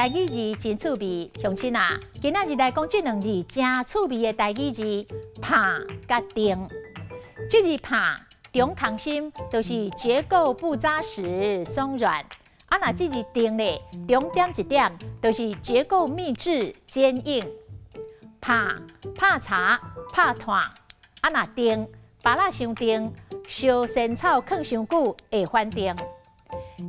台語字真趣味，鄉親啊，今仔日來講這兩字誠趣味的台語字，拍佮定。這字拍中空心，就是結構不紮實、鬆軟。啊，若這字定咧，中點一點，就是結構密緻、堅硬。拍拍柴、拍炭，啊，若定，芭樂傷定，燒仙草囥傷久會反定。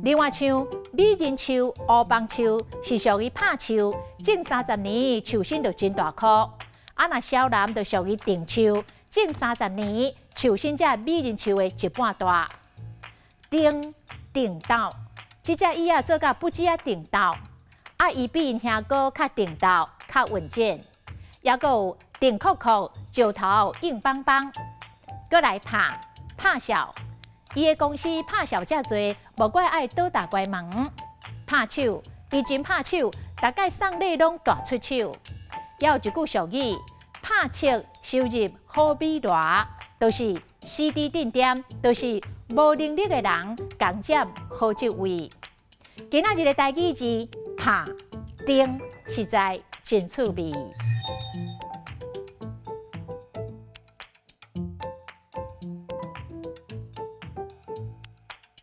另外像美人樹、烏枋樹是屬於拍樹，種三十年樹身就真大棵。啊，若蕭楠就屬於定樹，種三十年樹身才美人樹的一半大。定定斗，這隻椅仔做甲不止仔定斗，啊，伊比𪜶兄哥較定斗、較穩健。抑閣有定確確，石頭硬邦邦。閣來拍拍數。伊的公司拍數遮濟，無怪愛倒踏關門。拍手，伊真拍手，逐擺送禮攏大出手。猶有一句俗語：拍七收入好比賴，就是死佇鎮店，就是無能力的人，共佔好職位。今仔日的台語字拍定，實在真趣味。